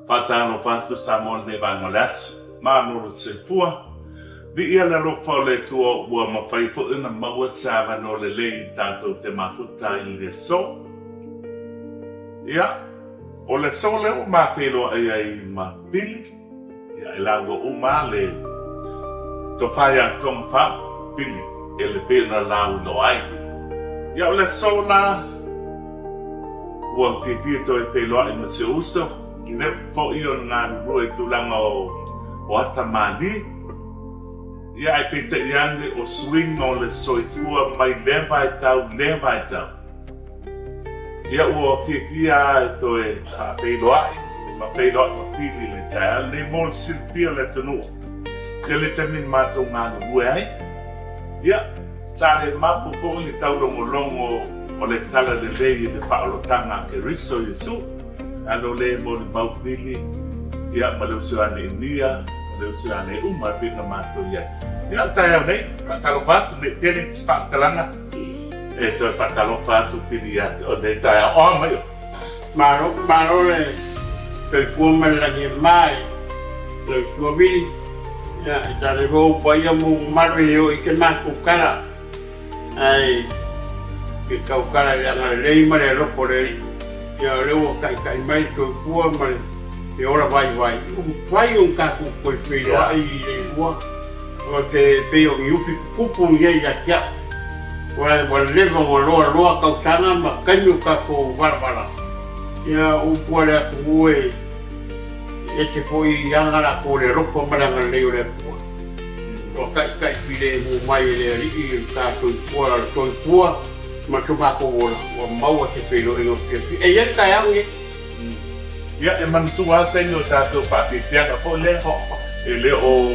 Faatalofa atu Samoa i lenei vaega o le aso. Malo le soifua. Viia le alofa o le Atua ua mafai foi ona maua se avanoa lelei tatou te mafuta ai i le aso. Ia, o le aso lea ua ma feiloai ai ma Pili, ia e laua uma lava le tofa ia Togafau, Pili, e le pei ona lauiloa ai. Ia o le aso la ua fiafia toe feiloai ma si ou uso, leva foi ona galulue i tulaga o ata malie. Ia ae peitai ane o suiga o le soifua mai lea vaitau i lea vaitau. Ia ua fiafia lava e toe faafeiloai ma feiloai ma Pili i le taeao lenei mo le silafia o le atunuu. Tele taimi na matou galulue ai. Ia, sa le mapu foi le taulogologo o le talalelei i le faaolataga a Keriso Iesu. Alo le molimau Pili, ia ma le uso ia Neemia, ma le uso ia Neuma e pei ona matou i ai. Ia, o le taeao nei, faatalofa atu, ne i tele se faamatalaga. E toe faatalofa atu Pili ia te oe lenei taeao. O a mai oe? Malo, malo le soifua ma le lagi e ma i lau Susuga Vili. Ia, e tala foi ou paia ma ou mamalu e le oo i se matou tala, ae ke tautala i le agalelei ma le alofa o le Alii. Ia, o lea ua taitai mai le soifua ma le ola vaivai, ua mafai ona tatou toe feiloai i le Atua. O te pei o ni ufi kupu ia ia te au. Ua ua leva ona loaloa tausaga ma taimi o tatou valavala. Ia upu a le atunuu e ese foi aga latou o le alofa ma le agalelei o le Atua. Ua taitai filemu mai e le Alii lo ta soifua le soifua ma so matou ola ua maua se feiloaiga fiafia. E i ai le taeao lenei. Ia, e manatua lava le taimi o tatou faateteaga foi lea, e le o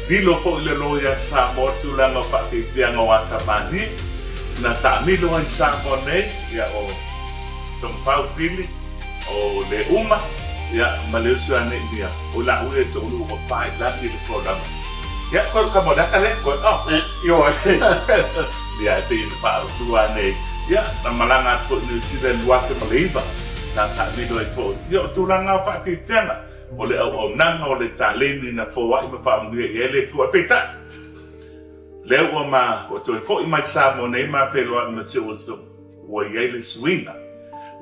lilo foi le loia Samoa i le tulaga o faateteaga o Atamani, na taamilo ai Samoa nei, ia, o Tongafau Pili, o Leuma, ia, ma le uso ia Neemia, o i laua ia e toalua ua pae i lagi le folauga. Ia, koe o le tama o le ata lea, koe, oh. Ioe. Ia, e pei ona faaautua nei, ia, na malaga atu foi i Niu Sila i le 2009, sa taamilo ai foi. Ia, o tulaga o faateteaga, o le auaunaga, o le taleni na foai ma faamanuia i ai le Atua. Peitai, lea ua ma, ua toe foi mai Samoa nei ma feiloai ma si ou uso, ua i ai le suiga.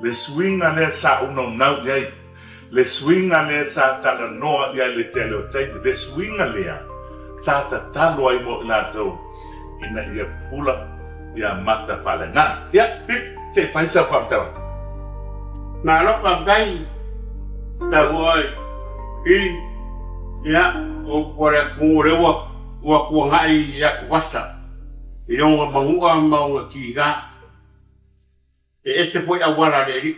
Le suiga lea sa ou naunau i ai. Le suiga lea sa talanoa i ai le tele o taimi, le suiga lea sa tatalo ai mo i latou ina ia pupula ia mata faaleagaga. Ia, Pete, se i fai sau faamatalaga. Malo faafetai taua i ia o upu a le atunuu o lea ua ua tuanai i atuvasa i ona manua ma ona tiga. E ese foi auala a le Alii.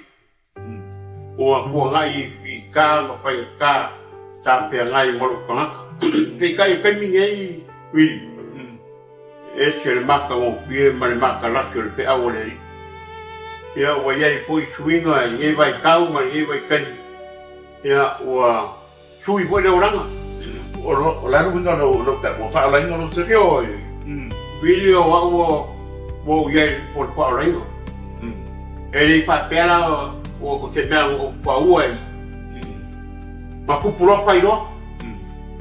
Ua tuanai i ta ma faigata talafeagai ma lou tagata. Peitai o le taimi nei, Wili, e ese le matagofie ma le matalasi o le feau a le Alii. Ia, ua i ai foi suiga i lenei vaitau ma lenei vaitaimi, ia, ua Sui foi le olaga. O le a le uiga o lou tau? Ua faaolaina lou selu? Ioe. Vili o au ua ou i ai i le upu o le faaolaina. E le i faapea la o se mea na ou paua ai. Ma tupu loa fai loa.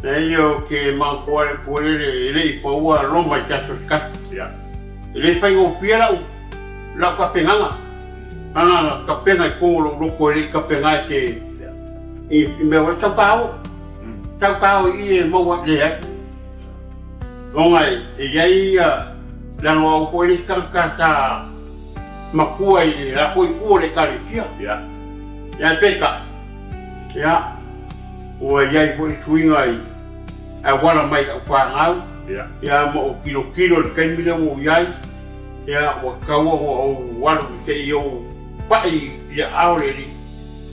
Leai ou te manatua le upu lele e le i paua Roma i se aso se tasi. E le faigofie lau lau tapenaga. Ana tapena i totonu o lou loto e le i tapena e te I mea o sau tao, sau tao i i e maua leai. Ona e i ai ia, leaga o au foi le isi tagata sa matua i le la foi itu o le Ekalesia. Ia. Ia ae peitai, ia, ua i ai foi suiga i auala mai lau fanau, Ia. ia ma ou tilotilo i le taimi lea ua ou i ai, ia ua tatau ona ou alu se i ou pai i aao o le Alii.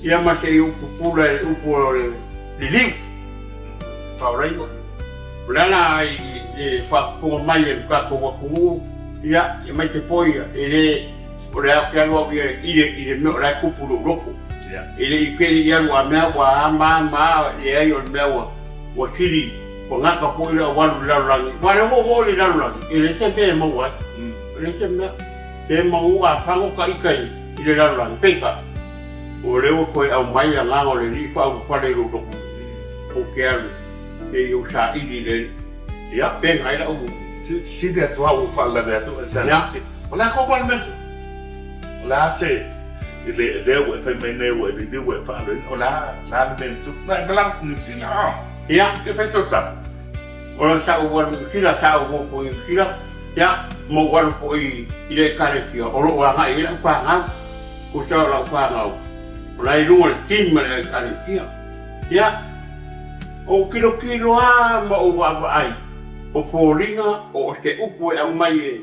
Ia ma se i ou pupula i le upu o le liliu, faaolaina. O le ala i le faafofoga mai e le tatou atunuu, ia, aemaise foi e le, o le a te alu au ia i le, i le mea o la e tupu i lou loto. E le i tele i alu a mea ua a ma a ma a, leai o le mea ua, ua sili, ua gata foi le au alu i le lalolagi. Aua o lea ua ou oo i le lalolagi, e leai se mea e maua ai. E leai se mea. Pe maua a fagota ita i le lalolagi, peitai. O lea ua toe aumai le Agaga o le Alii faaulufale i lou loto, ou te alu se i ou saili i le Alii. Ia. Pega ai lau. Sili atu lava ua ou faalavelave atu oe Sala. Ia. O le a kou mea tu? O le a se i le lea ua e fai mai nei ua e liliu ua e faaloina, o le a le a le mea na tupu? Na e malaga atu i Niu Sila a? Ia. Se i fai sau tala. O le sa ou alu i Niu Sila, sa ou o foi i Niu Sila, ia, ma ou alu foi i le Ekalesia o lo o agai i ai lau fanau. Tusa o lau fanau, o la e i luga o le team a le Ekalesia. Ia, ou tilotilo lava ma ou vaavaai, o foliga o se upu e aumai e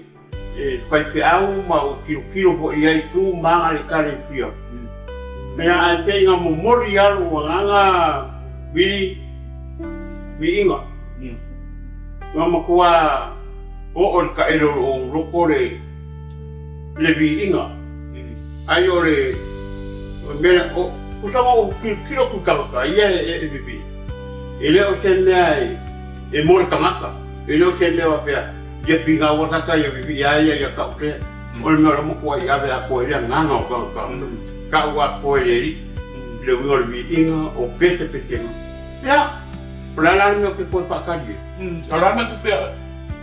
e faifeau ma ou tilotilo foi i ai i tu ma aga le Ekalesia. Ia, ae pei na momoli lava lou agaga vili, viiga. Na matua oo i le taele o lou loto le le viiga. Ai o le mea, o, tusa na ou tilotilo atu i tagata ia e vivii, e le o se mea e mo le tagata, e le o se mea faapea ia finau a tagata ia vivii a ia ia tau te. O le mea o la matua i ave atoa i le agaga o tagata, tau atoa i le Alii, i le uiga o le viiga, o pesepesega. Ia, o le a la le mea ou te toe faatali ai? O le a mea tupe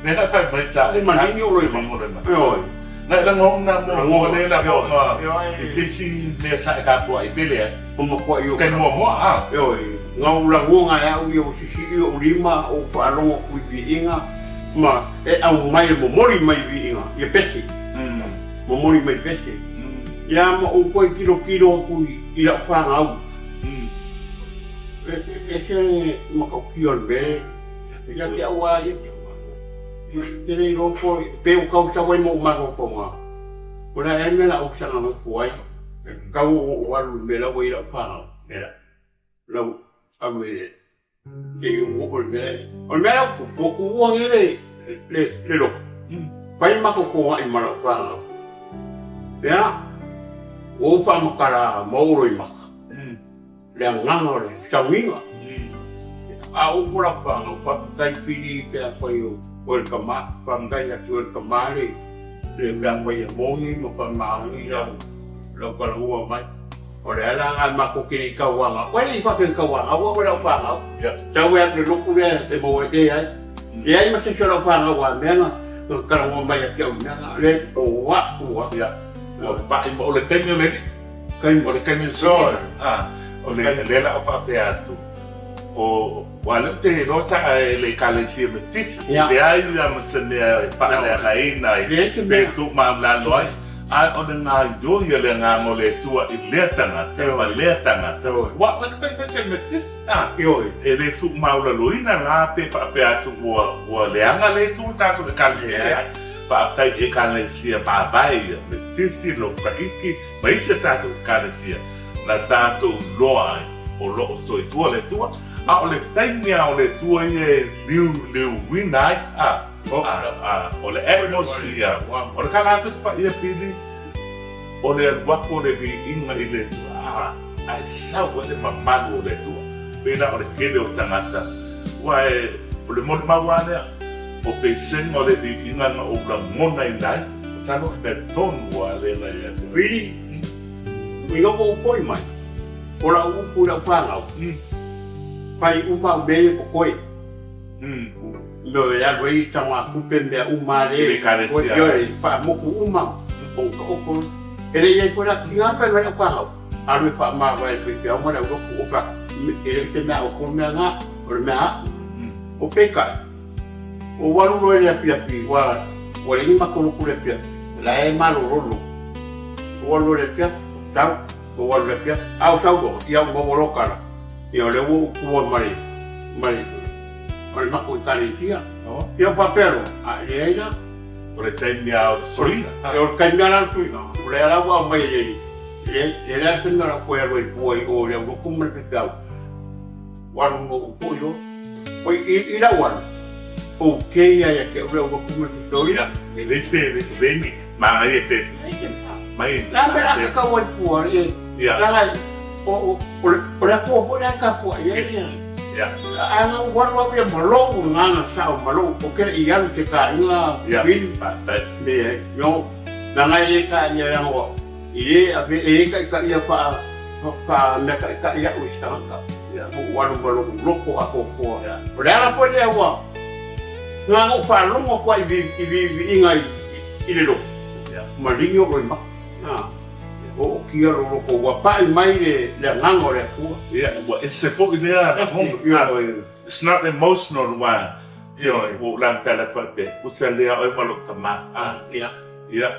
Lea na fai mai ta. Le manini o Loimata. Ioe. Na e lagona muamua le lagona i se isi mea sa e tapuai pele ai. O makuai o. Taimi muamua a. Ioe. Na ou lagona e au ia ua sisii ou lima ou faalogo atu i viiga ma e aumai e momoli mai viiga ia pese. Momoli mai pese. Ia ma ou toe tilotilo atu i lau fanau. E ese le matautia o le mea lea. Ia te au a ia. Te le iloa po pe ua tau sau ai ma ou mafaufauga. O le a ea le mea o le a ou saga nofo ai. E tatau ona ou alu i le mea la ua i ai lau fanau. Lau alu e se i ou oo i le mea lea. O le mea la ua tupu, ua tuua nei le le lotu. Fai le matou toai ma lau fanau. Ia, ua ou faamatala ma ou loimata. Le agaga o le sauniga. A ou ko lau fanau, faafetai pili pe afai o oe le tama, faafetai atu e le tama le le pe afai e moni ma faamaoni lau lau talanoa mai. O le ala lena matou te le i tauaga, oe le i faapea i tauaga, aua oe lau fanau. Tau e alu i le lotu lea e maua ai leai. Leai ma se isi o lau fanau a mea na talanoa mai ia te au i mea na, le o au a. Ua paʻi ma o le taimi o le alii. O le taimi o le o le lea la o faapea atu, o aua lea ou te iloa sa e le Ekalesia Metisi, e leai lava ma se mea e faaleagaina ai pe tuumaualalo ai, ae o le gaoioi a le Agaga o le Atua i lea tagata ma lea tagata. Aua o le Ekalesia Metisi, e le tuumaualaloina la pe faapea atu ua leaga le itu i le tatou Ekalesia. Leai, faafetai i Ekalesia mavae ia, Metisi, Lokaiti, ma isi a tatou Ekalesia na tatou iloa ai o lo o soifua le Atua, a o le taimi lava o le Atua ia e liuliuina ai, a, a, a, o le atmosphere, o le kala atu se paia pili, o le alu atu o le viiga i le Atua, a, ae sau ai le mamalu o le Atua. Pei la o le tele o tagata, aua e, o le molimau lava lea, o pesega o le viiga na ou lagonaina ai, Masalo o le mea tonu lava lea na ia te oe. Really? Ua iloa ua ou foi mai, o lau upu i lau fanau, fai uma au mea ia totoe. Mea e alu ai tagatupe mea uma lea. I le Ekalesia. Ioe, faamotu uma, o taoto. E le i ai foi la, tiga pe mai lau fanau, alu e faamavae i le faifeau ma le aulotu, o fai, e le o se mea a outou le mea lena, o le mea a au. O peitai, Ua alu loa i le afiafi, ua ua leai ni matou lotu i le afiafi, o la e malolo le lotu. Ua alu loa i le afiafi, sau, ua alu i le afiafi, a o sau loa, ia ua maua loa tala, ia o lea ua ou tua ma le, ma le, ma le matou Ekalesia. Ia ua faapea loa, a e leai la. O le taimi lava o le suiga. O le taimi lava la o le suiga, o lea la ua aumai e le, e leai la se mea o le a ou toe alu ai fua i o i le aulotu ma le faifeau. Ua alu loa ou foi loa. Oi, i lau alu, ou kei ia ia te au le au lotu ma le faifeau. Ia, e leai se leai ni manaia te mai. La mea la ka tau ai fua, e, leaga o, o, o le Atua foi la e tapuai ai ia. Ia. A na ou alu au ia ma lou agaga sao ma lou, ou te le i alu i se taaiga Ia, faafetai. Leai, no, leaga e le taia leaga ua, e le ave, e le taitaia faa, Faamea taitai au i se tagata, ua ou alu ma lou loto atoatoa. O le ala foi lea ua na ona ou faalogo atu lava i viiviiga i le lotu, maligi ou loimata. Ua ootia lou loto, ua pai mai le agaga o le Atua. Ia, ua ese foi lea lagona. It's not emotional ua ua ou lagatala atu faapea, usa lea oe ma lou tama. Ia.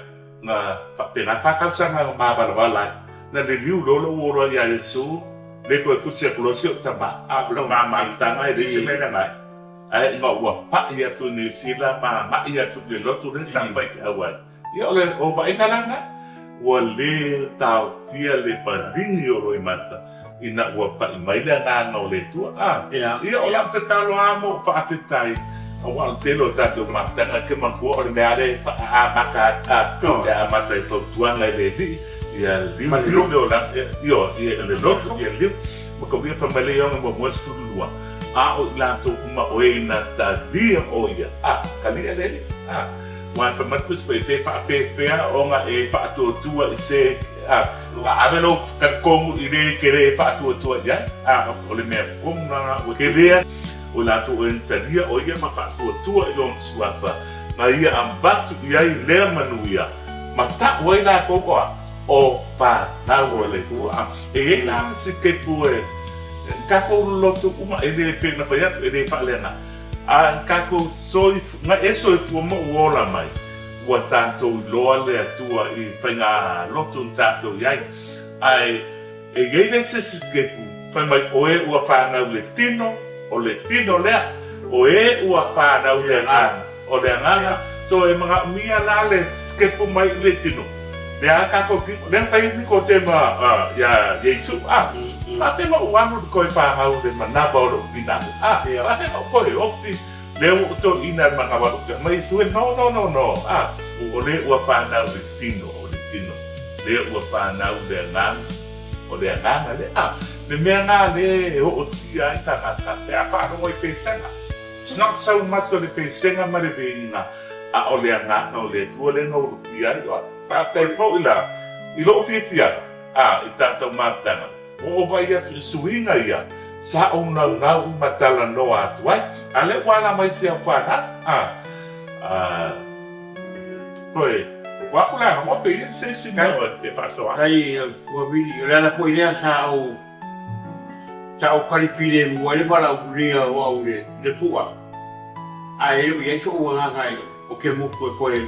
Na faapena faatausaga na mavalavala ai. Na liliu loa lou ola ia Iesu, le toe tusi atu loa si ou tama, a o lau mamaavitaga e leai se mea e leaga ai. Ae ina ua pai atu i Niu Sila ma agai atu i le lotu lea sa faifeau ai, ia o le vaaiga la lena, ua le taofia le paligi o Loimata ina ua pai mai le agaga o le Atua. A, ia o lau tatalo lava ma ou faafetai, aua o le tele o tatou mafutaga e te manatua o le mea lava lea e amata atu, e amata i fautuaga i le Alii, ia liuliu le olaga, ioe, ia le loto, ia liu, ma ka uia fai mai le Ioane muamua 12, a o i latou uma o e na talia o ia, a, talia le Alii, a. Aua e fai mai le Tusi Paia, pe faapefea ona e faatuatua i se, a, a ave lou talitonu i le e te le faatuatua i ai, a, o le mea tonu lena ua tele o i latou e talia o ia ma faatuatua i lona suafa, na ia avatu i ai lea manuia, ma tau ai latou o a? O fanau a le Atua. A, e i ai la se kepu e tatou loto uma, e le pei ona fai atu, e le faaleaga. A tatou soifua, na e soifua ma ou ola mai, ua tatou iloa le Atua i faiga loto na tatou i ai. Ae e i ai lea se isi kepu, fai mai, o e ua fanau i le tino, o le tino lea, o e ua fanau i le agaga, o le agaga. So e manaomia la le kepu mai i le tino, lea a tatou tino, lea na fai ai Nikotema ia Iesu, a. Faafewa ou alu i le toe fanau i le manava o lou finau, a, faafewa ou toe ofi, lea ua ou toeaina i le manava o lou finau. Mai Iesu e, No, no, no, no, a, o lea ua fanau le tino, o le tino, lea ua fanau le agaga, o le agaga lea, a, le mea lena lea e ootia ai tagata pe a faalogo i pesega. It's not so much o le pesega ma le viiga, a o le agaga o le Atua lea na ulufia ai oe. Faafetai foi la i lou fiafiaga, a, i tatou mafutaga. Ua ou vaai atu i suiga ia sa ou naunau ma talanoa atu ai. A lea ua ala mai si au fanau, a, a, toe, ua aku la ua pe ia se isi mea o te faasoa. Kai ua vili, o le ala foi lea sa ou, sa ou kali filemu ai le valaaulia o au i le pu'a, ae le o i ai so'u agaga e, o ke motu e koe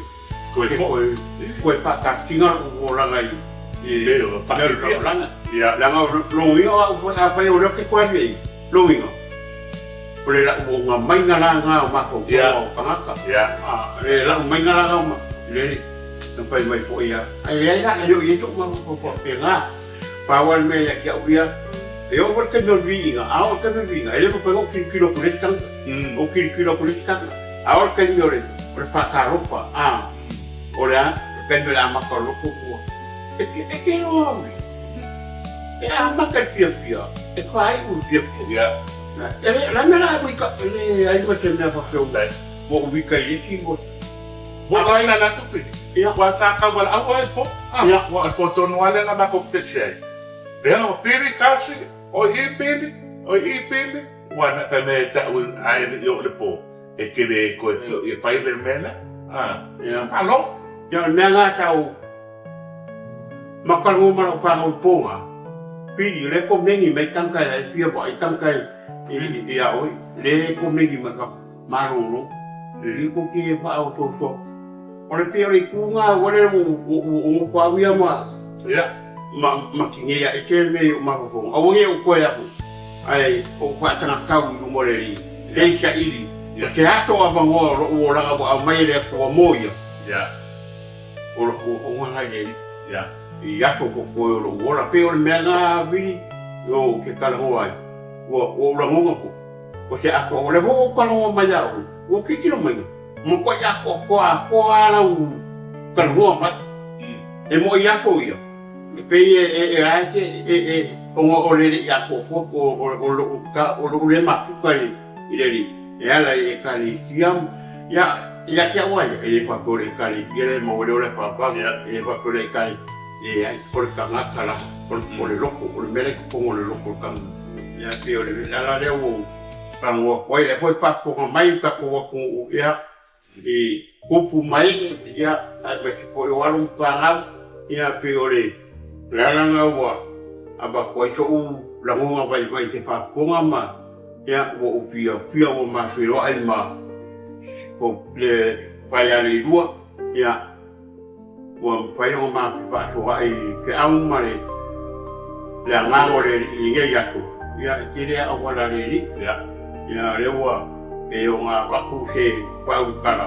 Koe koe koe faatasiga lou olaga i i olaga. Leaga o lou uiga o au foi afai o lea ou te toe alu i ai, lou uiga, o le lau maiga la lena o mafaufauga o tagata. Le lau maiga la lena o le na fai mai foi ia. Ae leai la, e le o i ai so'u mafaufau faapena. Pau lava le mea ia te au ia, e oo foi le taimi o le viiga, a oo le taimi o le viiga, e le mafai ona ou tilotilo atu i le isi tagata, ou tilotilo atu i le isi tagata. A oo le taimi o le o le faatalofa, a, o le a? Le taimi o le amata o le loto ua, e te, e te iloa au ia, e amata i le fiafia, e faaiu i le fiafia. E le, o le a le mea o le a wika, e leai ma se mea faapea ua, ua ou wika i le isi mo. Ua ou ala atu pili. Ua sa kaualaau ai po. Ua po tonu lava lea na matou pese ai. Lea o pili kasi, o i pili, o i pili. Ua na fai mai e ta'u a e le i oo i le po, e te le toe e fai le mea lea. Malo. Ia o le mea lena sa ou makalua ma lau fanau i Poga, pili, o lea e komeni mai tagata e fia vaai tagata ia oe, lea e komeni mai ka. Malolo, e ko ke faaototo. O le pei o le itu na ua le ua nofo au ia ma ma ma tinei ae tele mea i ou mafaufauga. Aua ne i ou toe aku ae ou faatagatau i luma o le Alii, e i saili o se aso avanoa o lou olaga ua aumai e le Atua mo ia, o lou auaunaga i le Alii i aso totoe o lou ola. Pei o le mea na Vili ou te talanoa ai, ua ou lagona foi. O se atoa, o lea foi ua ou talanoa mai ia oe, ua tilotilo mai, matuai atoatoa atoa lava lau talanoa mai. E moi aso ia, e pei e la e te, e, ona o le le i atoatoa, o lou le mafuta i le alii, e ala i ekalesia, ia, ia te au lava ia, e le faapea o le ekalesia lea e maua ai le ola e papa, e le faapea o le ekalesia. Leai, o le tagata la, o le loto, o le mea la e i totonu o le loto o le tagata. Ia, pei o le ala lea ua ou talanoa atu ai, o lea foi e faafofoga mai le tatou atunuu, ia, i tupu ma ee, ia, aemaise foi o alo ma fanau, ia, pei o le ala lena ua avatu ai so'u lagona vaivai i se faafofoga ma, ia, ua ou fiafia ua ma feiloai ma le Faialeilua, ia, Ua mafai ona matou faasoa'i i feau ma le agaga o le Alii i lenei aso, ia e tele lava auala a le Alii. Ia o lea ua pei ona avatu se faaulutala,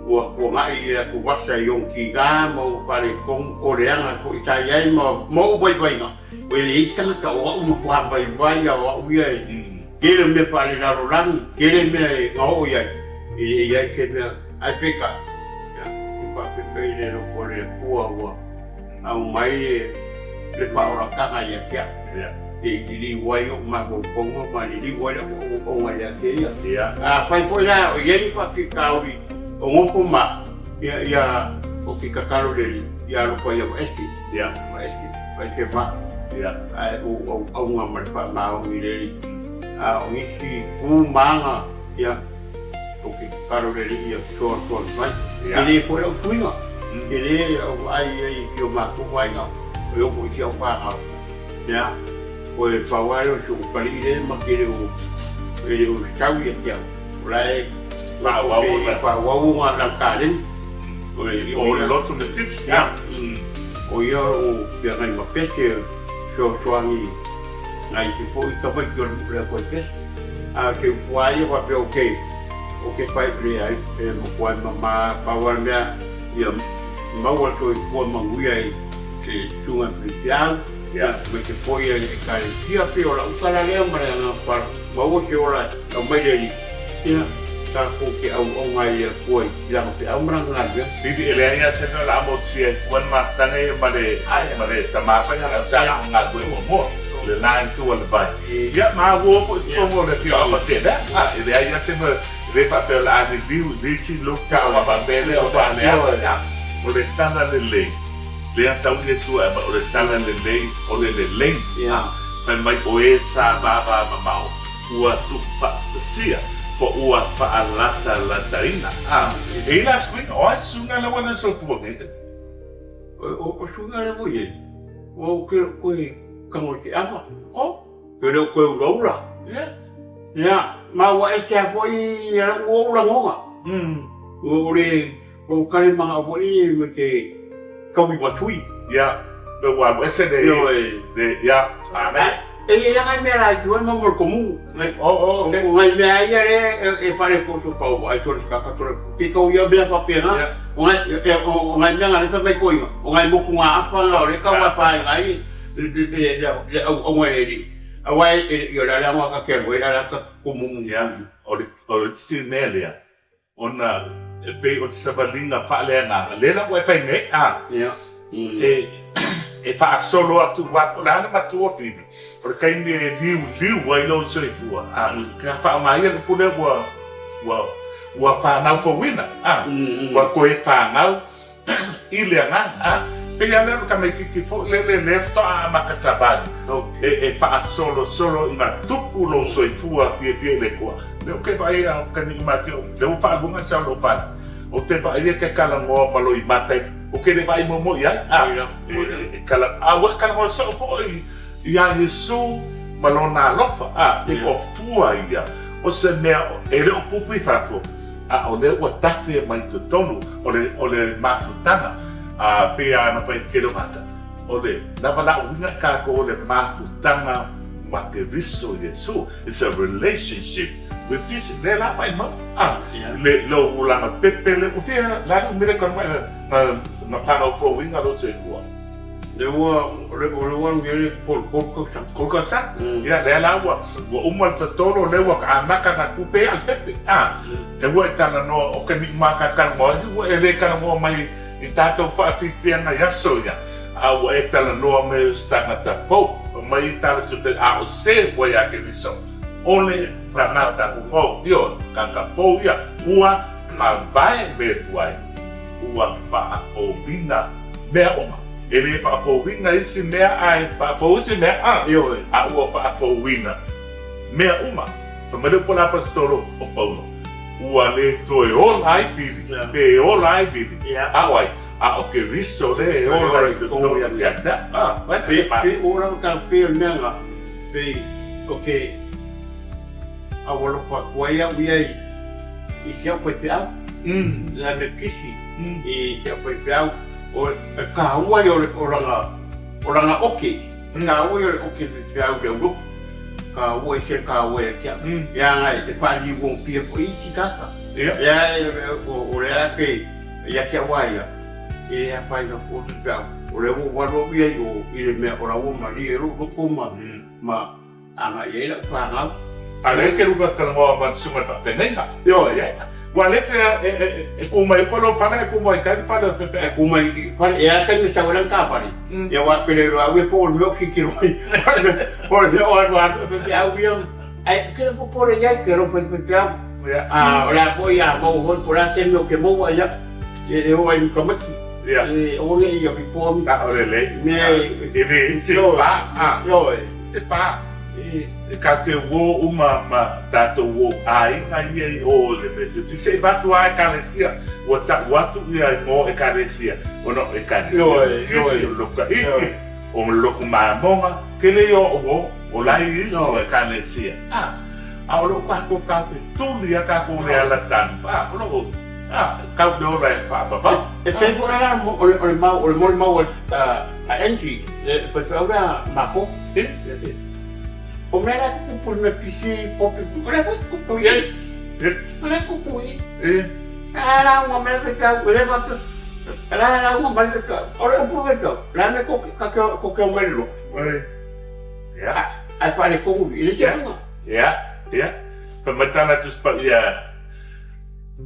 ua tuanai le atuvasa i ona tiga ma ona faaletonu, o le aga foi sa i ai ma ou vaivaiga, e leai se tagata o au matua vaivai lava o au ia e tele mea faalelalolagi, tele mea na oo i ai, e le i ai se mea. Ae peitai, ia, e faafetai i le alofa o le Atua ua aumai le faaolataga ia te au, e liliu ai ou mafaufauga ma liliu ai lau auaunaga ia te ia. Afai foi la o i ai ni faafitauli o nofo ma au, ia, ia, ou te tatalo i le Alii, ia alofa ia vaese, vaese, vaese ma au, ae ou auauna ma le faamaoni i le Alii. A o nisi tu ma aga, ia, Ou te tatalo i le Alii ia fesoasoani mai. E le foi lau suiga, e le lau vaai i ai i si o matou aiga, e oo foi i si au fanau. Ia, o le pau lava lea o si ou ukalii lea ma te le o, e le o sau ia te au. O la e faaauau ona lana taleni. O le lotu le tisi. Ia, o ia o lo o feagai ma pese fesoasoani nai isi foi tamaiti o le Koepesi. A o se upu lava ia faapea ou te, ou te fai, leai, e matua mama pau lava le mea ia maua le soifua manuia i le susuga i Filipiau, ia, aemaise foi e Ekalesia. Pei o lau tala lea ma le agaga faaaloalo, maua se ola e aumai le Alii, ia, tatou te auauna ai i le Atua i Lana feau ma Lana galuega. Pili, e leai lava se mea o le a motusia ai fua le mafutaga ia ma le, ma le tama foi lea sa galulue muamua, le la itu o le vai. Ia, maua foi i totonu o le afioaga tele, a, e leai lava se mea, e le faapea o le a liliu i le isi luitau a faapea lea o le a leaga. O le tala lelei, lea sau Iesu e aumai, o le tala lelei, o le lelei, a, fai mai o e sa vavamamao, ua tuufaatasia, po ua faalatalataina. A, e i ai la suiga, o ai suiga lea ua le soifua nei? O suiga lea ua i ai, ua ou toe tago i te ava. Oh. E le o toe ulaula. Ia. Ia, ma ua ese lava foi ua ou lagona. Ua ou le ou tali manao foi ma te taui ma sui. Ia, me ua alu ese le le ia, amen. E i ai lava nai mea laiti foi ma mo le komu. Oh, oh, okay. O nai mea ia lea e faaletonu tau ai tole kaka tole ke kau ia mea faapena. O nai o nai mea na lea fai mai toeaina, o nai motugaafa na o lea e tau afaina ai le auauna e le alii. Aua e o le ala lena ta te alu ai ala ta komumu. Ia, o le o le isi mea lea, ona e pei o le savaliga faaleagaga, lea la ua e fai nei, a, e e faasolo atu aua po o le a le matua o Pili, o le taimi e liuliu ai lou soifua, a, faaaoga ia le upu lea ua ua ua fanau fouina, a, ua toe fanau i le agaga, a, pei lava lea o le tamaitiiti foi lele lea faatoa amata savali, e faasolosolo ina tupu lou soifua fiafia i le Atua. Lea ou te vaai a o taimi uma atu, lea ua faaluga le sau i lou fale, ou te vaai e te talanoa ma lou imata, ou te le vaai muamua i ai, a, e tala, a ua e talanoa soo foi iā Iesu ma Lona alofa, a, pei o fua ia o se mea e le o pupu i fafo, A o lea ua tafe mai totonu o le o le mafutaga, a pei lava ona fai atu tele o tagata, o le lava laʻuina kākou o le mafutaga ma Keriso Iesu. It's a relationship with Jesus. Lea la mai mau, a, le lou olaga pepele, ua fia la le umi le tanu mai na na whanau fouina lou soifua. Le ua le ua le le pol pol tausaga. Pol tausaga. Ia lea la ua ua uma le totolo lea ua amata na tupe a le pepe. A e ua e talanoa o ke miʻu maka talanoa ai ua e le talanoa mai i tatou faafiafiaga i aso ia a ua e talanoa mai o se tagata fou fai mai i tala tupe a o se ua ia Keriso o le tagata fou ioe tagata fou ia ua mavae mea tuai ua faafouina mea uma. E le faafouina isi mea ae faafou isi mea, a, Ioe. A ua faafouina mea uma. Fai mai le upu a le Aposetolo o Paulo, Ua le toe ola ai Pili, pe ola ai Vili, a o ai? A o Keriso lea e ola i totonu ia te au. A, vai Pe, pe o lava tau pei o le mea na, pei o ke aualofa atu ai au ia i, i si au faifeau, le Metotisi, i si au faifeau, o le taua ia o le, o lana, o lana oke, o le taua ia o le oke faifeau i le aulotu, taua ese le taua ia te au, leaga e faaliugofie foi isi tagata, lea o lea pei ia te au lava ia, e le afaina fua le faifeau, o lea ua ou alu au ia i o i le mea o la ua malie ai lou loto ma, ma agai ai lau fanau. A lea e te luga talanoa ma le susuga i le faafeagaiga. Ioe. Ia. Ua lea te e ku mai uka lou fale ae ku mai kai le fale o le faifeau. E ku mai i fale, e a taimi e sau ai lana taavale, ia aua pe le iloa au ia po o le mea o tilotilo ai, po o le mea o alu alu le faifeau ia, ae ou te le popole i ai, ke alofa i le faifeau. Ia. A o le a foi a maua foi po o le a se mea ou te maua, ia, e oo ai ma tamaiti. Ia. E aua ne i avipoa A o lelei. mea e. E le i se pa. Ioe. Se pa. E ka te uō uma ma tatou uō aiga ia i ō i le Metotisi. Se i avatu lava Ekalesia, ua tau atu ia igoa Ekalesia, ona o Ekalesia Metotisi, o Loka Iki, o Loku Mamoga, tele ia o uō, o la e isi Ekalesia. A, a o lo o tatou tafetuli a tatou le ala tanu, a, o lo o, a, tau le ola e faavavau. E pei foi la o le mau, o le molimau a Angie, le faifeau lea a matou. O mea la tutupu i mea pisi popi o lea foi tutupu i Yes, yes. O lea tutupu i Eh. A lauga mai le faifeau e le faapea la lauga mai le faifeau o le upu faifeau la me ko ka ke ko ke o mai le loto. Eh. Yeah. Ai faaletonu i le isi uiga. Yeah, yeah. Fai mai tana Tusi Paia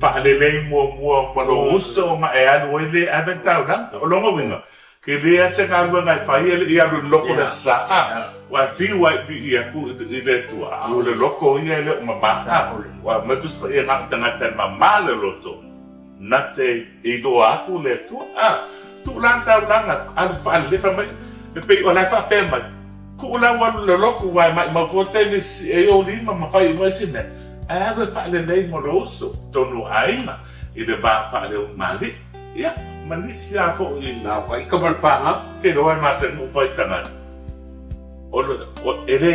faalelei muamua ma lou uso ma e alu ai le ave taulaga. O lona uiga, Ke le a se galuega e fai e le i alu i le loko le saa, ua fiu ai i aku i le Atua, a o le loko ia e le o mama. Ua aumai Tusi Paia na o tagata e mama le loto, na te iloa aku le Atua. A, tuu la le taulaga, alu faalelei, fai mai, e pei o la e faapea mai, Kuu la ua alu i le loku, ua e maimau fua taimi e sii ai ou lima ma fai uma isi mea, ae alu e faalelei mo lou uso, tonu o aiga, i le va faaleomalii. Ia, ma nisi lava foi. Na o ka ika ma le pāgau. Te iloa e masani ou fai tagata. O le, o, e le,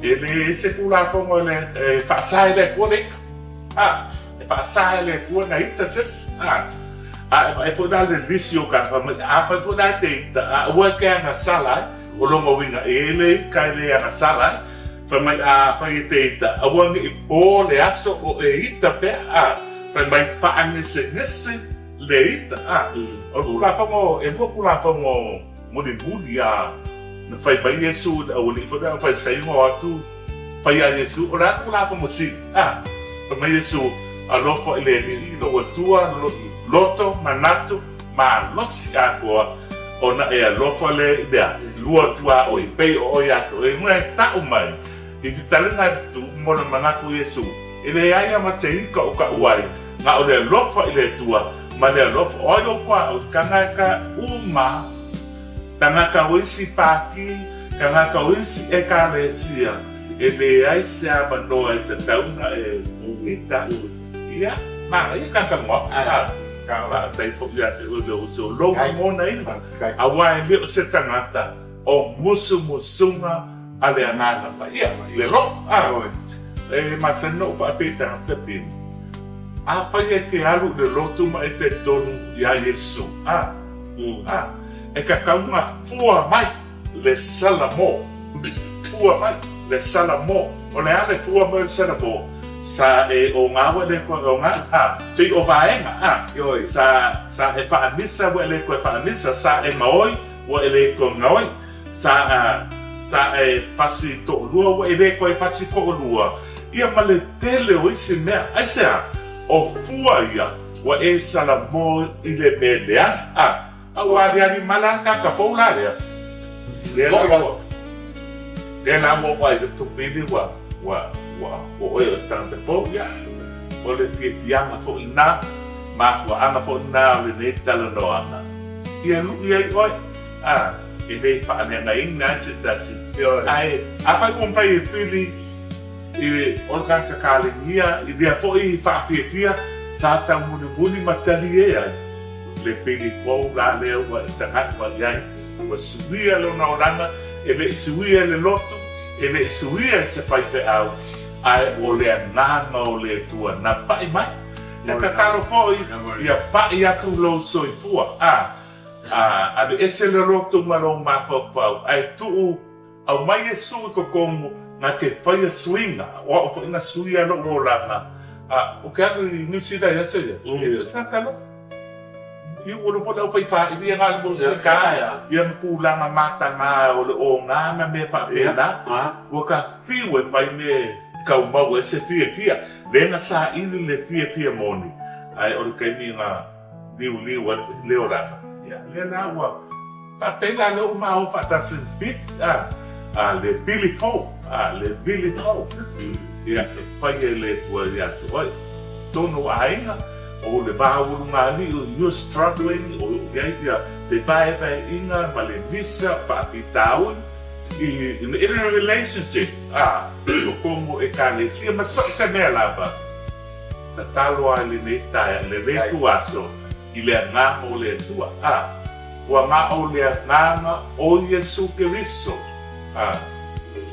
e le se Tulafono e le, e faasa e le Atua le ika. A, e faasa e le Atua na ita se isi. A, a e vaai foi la le lisi o ka fai mai, afai foi la e te ita, a aua e te agasala ai, o lona uiga e le ika e le agasala ai. Fai mai, afai e te ita, aua ne i po le aso o e ita pea, a. Fai mai faagesegese le ita, a. O le Tulafono, e lua Tulafono mulimuli a na fai mai Iesu i le aualii foi lea na faisaina o atu fai ia Iesu, o le a Tulafono sili, a. Fai mai Iesu, Alofa i le Alii lou Atua, loto, manatu, malosi atoa, ona e alofa lea i le a? Lua tuaoi, pei o oe ia te oe, e tau mai I te talinga atu mo le manatu o Iesu, e leai a ma te ika o kaʻu ai, na o le alofa i le Atua, ma le alofa o ai o koa o tagata uma, tagata o isi pāti, tagata o isi ekalesia, e leai se avanoa e tatau na e e taʻu. Ia, manaia ka talanoa, a, ka faafetai foi ia te oe le uso, lou lagona ina, aua e le o se tagata o musumusuga a le Agaga Paia, le loto, a e masani na ou faapea i tagata peni, afai e te alu i le lotu ma e talitonu iā Iesu, a, a, e tatau ona fua mai le salamo, fua mai le salamo, o le a le fua mai o le salamo? Sa e oga ua le koe oga, a, pei o vaega, a, sa, sa e faanisa ua e le koe faanisa, sa e maoi ua e le koe maoi. Sa a, sa e fasi toʻolua ua e le koe fasi toʻolua ia ma le tele o isi mea. Aisea? O fua ia ua e salamo i le mea leaga. A, a ua aliali mai la kaka fou la lea. Lea la ua, lea la ua ua i le tupili ua, ua, ua, ua oe o se tagata fou ia. O le fiafiaga foi lena, mafuaaga foi lena o lenei talanoaga. Ia luʻi ai oe. a, e le faaleagaina ai se tasi. Ae afai ua mafai e pili i o le tagata kalegia i mea foi faafiafia sa taumunimuni ma talie ai le pili fou la lea ua e tagata mai ai. Ua suia lona olaga, e le i suia e le lotu, e le i suia e se faifeau, ae o le agaga o le Atua na pa'i mai. E tatalo foi ia pa'i atu lou soifua, a, a aveese le lotu ma lou mafaufau, ae tuu aumai Iesu i totonu na te faia suiga, o au foi na suia lou olaga, a, ou te alu i Niu Sila i aso ia, e le o se tagata alofa. I ua lou foi le aufaipaili na le musika ia ma tulaga mataga o le oga ma mea faapena, ua ta fiu e fai mea e tau maua ai se fiafia. Lea na saili le fiafia moni, ae o le taimi na liuliu ai le olaga, ia lea la ua faafetai la lea ua maua faatasi le pili, a, a le pili fou, a le pili fou, ia e fai e le Atua ia te oe. Totonu o aiga, o le va ulugalii, you're struggling, o lo o i ai ia fevaevaeaiga ma le visa, faafitauli, i, in a relationship, a, totonu o Ekalesia ma so o se mea lava. Tatalo lava i lenei taeao, i lenei ituaso, i le agaga o le Atua, a, ua na o le agaga o Iesu Keriso, a,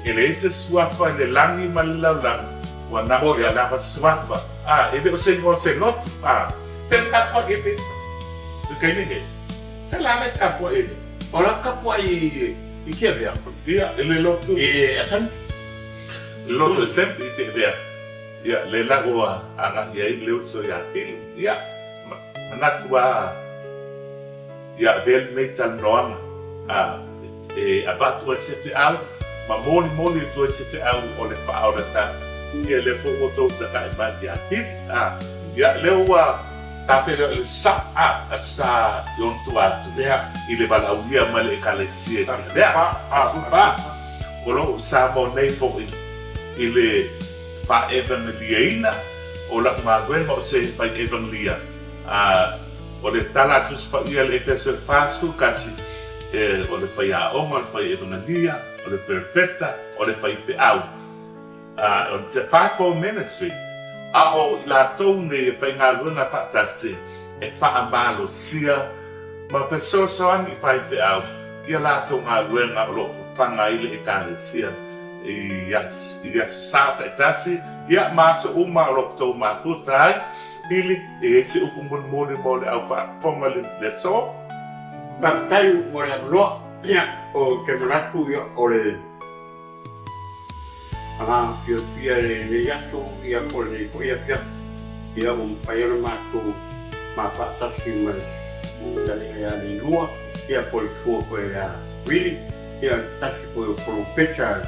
e leai se suafa i le lagi ma le lalolagi, ua na o ia lava suafa, a, e le o se igoa o se lotu, a, te le tapuai e pe, i taimi nei, se la le tapuai e nei. O la tapuai i Tiavea? Ia, i le lotu. I Assembly? Le lotu Assembly i Tiavea. Ia, le la ua agai ai le uso ia Pili. Ia, manatu lava ia avea lenei talanoaga a e avatu ai se feau ma molimoli atu ai se feau o le faaolataga. Ia, lea foi ua outou tatai mai ia Pili. A, ia, lea ua tapena le sa a, a sa i ona tua atu i le valaaulia mai le Ekalesia i Tiavea. A, o lo o i Samoa nei foi i le faa-evangeliaina o lau galuega o se fai evangelia. A o le tala a Tusi Paia i le Efeso e 41, e, o le faiaoga, o le fai evangelia, o le perofeta, o le faifeau. A o le fivefold ministry, a o i latou nei e faigaluega faatasi e faamalosia ma fesoasoani i faifeau i a latou galuega o lo o fafaga ai le Ekalesia. I aso Sa taitasi, ia, ma aso uma o lo outou mafuta ai, Pili, e i ai se upu mulimuli mo le au faafofoga i le aso? Faafetai mo le avanoa. Ia, ou te manatu ia o le agaga fiafia i lenei aso, ia po o lenei foi afiafi, ia ua mafai ona matou mafaatasi ma le fetalaiga ia Leilua, ia po o le susuga foi ia Willie. Ia tasi foi o polopesa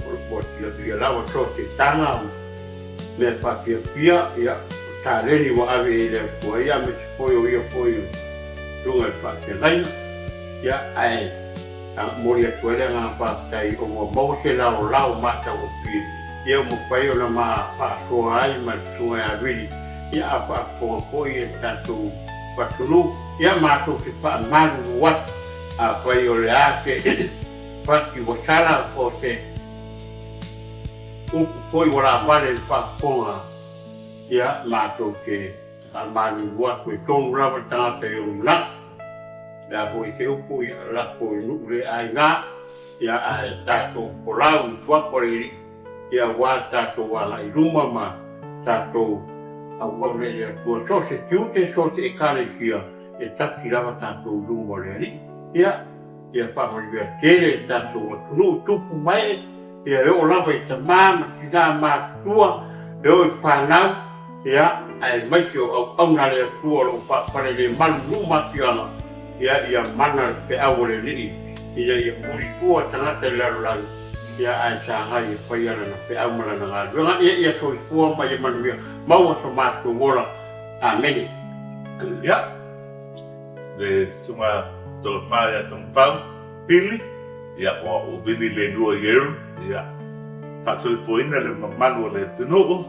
o lo o silafia lava so o se taga mea faafiafia, ia o taleni ua ave i le Atua ia aemaise foi o ia foi o luga i le faafeagaiga, ia ae momoli atu ai le agaga faafetai o ua maua se laolao matagofie ia ua mafai ona ma faasoa ai ma le Susuga ia Vili, ia a faafofoga foi e le tatou atunuu, ia matou te faamalulu atu. Afai o le a se fati ua sala po o se upu foi ua laavale i le faafofoga, ia, matou te faamalulu atu e tonu lava le tagata i ona manatu. O le a foi se upu, ia, lafo i nuu le aiga, ia, ae tatou folau i tuapo le alii, ia, aua le tatou agai i luma ma tatou auauna i le Atua. So o se tiute, so o se Ekalesia, E taki lava tatou i luma o le Alii. Ia, ia faamanuia tele le tatou atunuu tupu mae, ia e oo lava i tama ma tina matutua, e oo i fanau, ia, aemaise o auauna a le Atua o lo o faapalelemalu i nuu ma afioaga, ia, ia mana le feau o le Alii, ina ia mulitua tagata i le lalolagi, ia, ae sagai e faia lana feau ma lana galuega. Ia, ia soifua ma ia manuia, maua so matou ola. Amene. Ia, le susuga Tofa ia Tongfau, Pili, ia ua ou vili le lua i eru, ia, faasoifuaina le mamalu o le atunuu.